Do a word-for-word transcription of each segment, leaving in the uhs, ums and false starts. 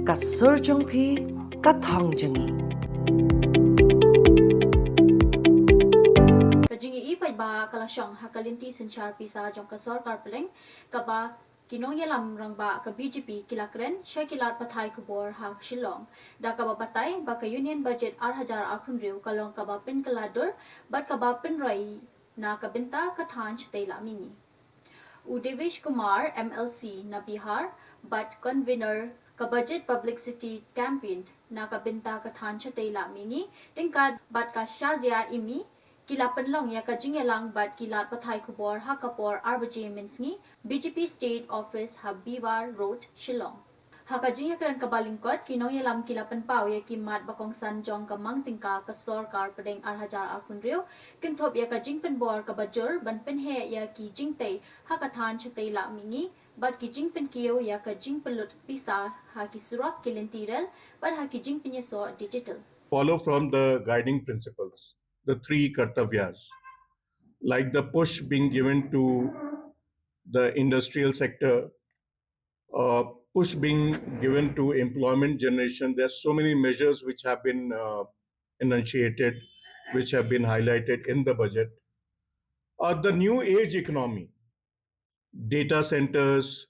Ka sur jong phi, ka thong jong ngi. Ka jingïohi paidbah ka la shong ha ka lynti synshar pisa jong ka sorkar pdeng, kaba ki nongïalam rangbah ka B J P ki la kren sha ki lad pathai khubor ha Shillong, da kaba batai ba ka Union Budget ar hajar arphew hynriew ka long kaba pynkylla dur bad kaba pynroi na ka bynta ka thaiñ shatei la mihngi. U Devesh Kumar, M L C na Bihar bad convener ka Budget Publicity Campaign na ka bynta ka thaiñ shatei la mihngi, tyngka bad ka Shazia Imi, ki la pynlong ïa ka jingïalang bad ki lad pathai khubor ha ka por ar baje mynsngi, B J P State Office ha Biwar Road, Shillong. Ha ka jingïakren kaba lyngkot, ki nongïalam ki la pynpaw ïa ki mat ba kongsan jong ka mang tyngka ka sorkar pdeng ar hajar arphew hynriew, kynthup ïa ka jingpynbor kaba jur ban pynheh ïa ki jingtei ha ka thaiñ shatei la mihngi bad ki jingpynkiew ïa ka jingpynlut pisa ha ki surok, ki lynti rel bad ha ki jingpynïasoh digital. Follow from the guiding principles, the three kartavyas, like the push being given to the industrial sector, uh, push being given to employment generation. There are so many measures which have been uh, enunciated, which have been highlighted in the budget. Uh, the new age economy, data centers,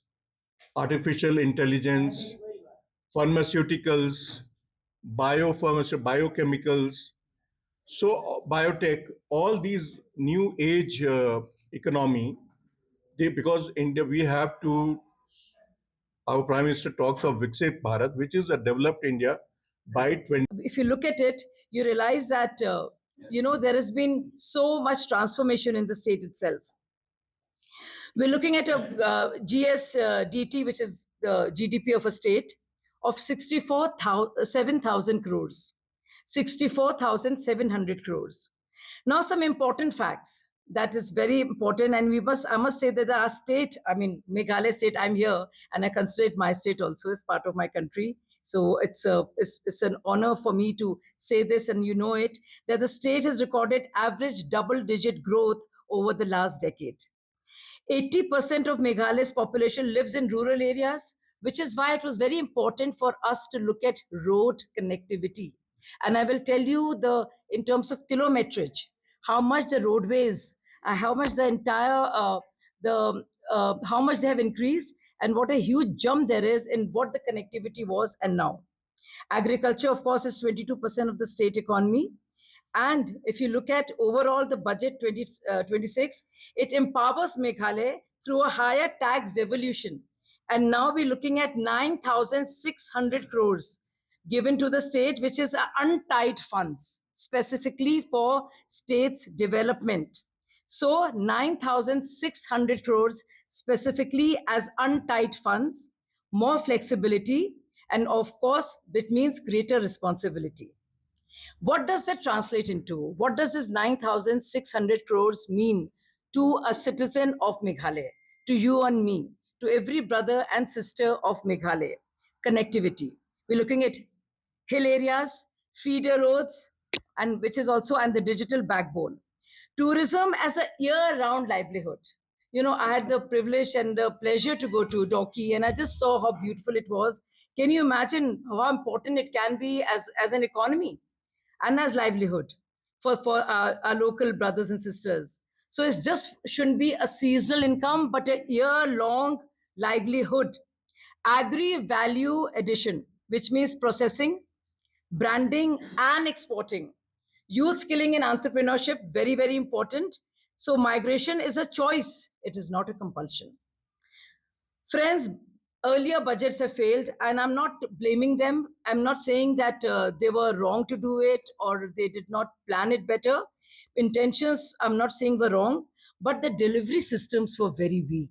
artificial intelligence, pharmaceuticals, biopharmaceutical, biochemicals, so uh, biotech, all these new age uh, economy, they, because India, we have to, our Prime Minister talks of Viksit Bharat, which is a developed India by twenty. If you look at it, you realize that, uh, you know, there has been so much transformation in the state itself. We're looking at a uh, G S D T, which is the G D P of a state, of sixty-four thousand, seven thousand crores, sixty-four thousand seven hundred crores. Now, some important facts that is very important, and we must, I must say that our state, I mean, Meghalaya state, I'm here, and I consider it my state also as part of my country. So it's a it's, it's an honor for me to say this, and you know it, that the state has recorded average double-digit growth over the last decade. Eighty percent of Meghalaya's population lives in rural areas, which is why it was very important for us to look at road connectivity. And I will tell you the, in terms of kilometrage, how much the roadways, uh, how much the entire uh, the uh, how much they have increased, and what a huge jump there is in what the connectivity was and now. Agriculture, of course, is twenty-two percent of the state economy. And if you look at overall the budget twenty, uh, twenty-six, it empowers Meghalaya through a higher tax devolution. And now we're looking at nine thousand six hundred crores given to the state, which is untied funds specifically for states' development. So nine thousand six hundred crores specifically as untied funds, more flexibility, and of course, it means greater responsibility. What does that translate into? What does this nine thousand six hundred crores mean to a citizen of Meghalaya, to you and me, to every brother and sister of Meghalaya? Connectivity. We're looking at hill areas, feeder roads, and which is also and the digital backbone. Tourism as a year-round livelihood. You know, I had the privilege and the pleasure to go to Dawki, and I just saw how beautiful it was. Can you imagine how important it can be as, as an economy and as livelihood for, for our, our local brothers and sisters? So it just shouldn't be a seasonal income, but a year-long livelihood. Agri value addition, which means processing, branding, and exporting. Youth skilling and entrepreneurship, very, very important. So migration is a choice. It is not a compulsion. Friends, earlier budgets have failed, and I'm not blaming them. I'm not saying that uh, they were wrong to do it or they did not plan it better. Intentions, I'm not saying, were wrong, but the delivery systems were very weak.